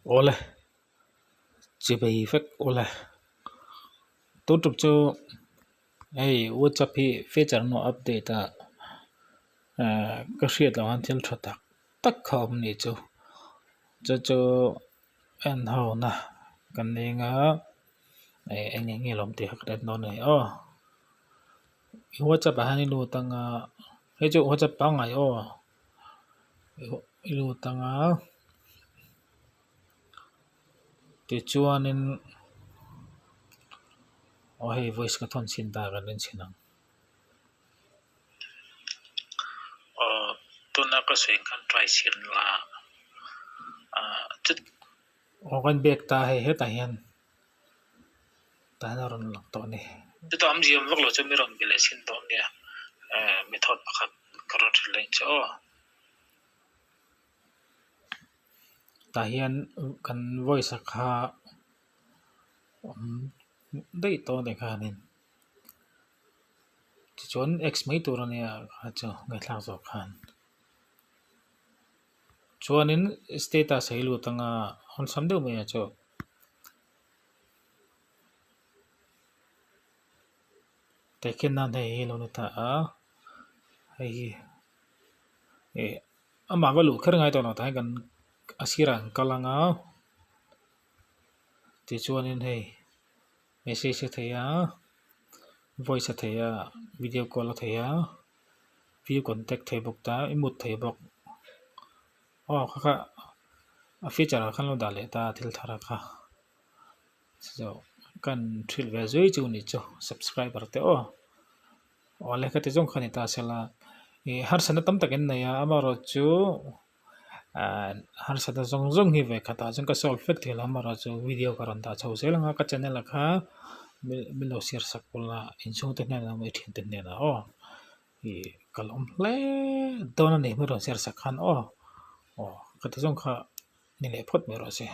Awle, chibei vek awle. Tun tum chu hei WhatsApp hi feature emaw update a ehh ka hriat loh ang thil tha tak tak kha a awm anih chu. Chu chu en ho na kan ning a eh eng eng nge lo awm tih kha ka en dawn a ni aw. WhatsApp ah hian i lut anga hei chu WhatsApp pangngai aw. I lut anga tichuanin aw hei voice ka thawn chhin ta kan en chhin ang. Aw tuna ka sawi ang khan try chhin la ah chut aw kan biak ta hei hetah hian tah hian a rawn lang tawh a ni. Chutah awmzia awm vak lo chu mi rawn be leh chhin tawh ania eh method pakhat ka rawn hrilh leh ang che aw. Tah hian kan voice a kha awm daih tawh a ni khanin tichuan x mai tur a nia kha chu ngaihthlak zawk khan. Chuanin status a hi lut anga awlsam deuh mai a chu. Tehkhin nan hei hi a lo ni ta a hei hi ih amah va luh kher ngai tawh lo tah hian kan a sirah an kal ang a tichuanin hei message a thei a voice a thei a video call a thei a view contact thei bawk ta i mut thei bawk aw kha kha a feature ah khan lo dah leh ta a thil thar a kha. Kan hrilh ve zui chu ni chu subscriber te aw aw lehkha ti zawng kha ni ta sela ih harsatna tam tak in nei a amaherawh chu ahh harsatna zawng zawng hi ve khatah chuan ka solve vek thei lo amaherawh chu video ka rawn dah chho zel ang a ka channel ah kha min lo share sak pawlh a inchhungte hnenah emaw i thiante hnenah aw ih ka lawm hle dawn a ni min rawn share sak khan aw aw ka ti zawng kha ni leh phawt mai rawh se.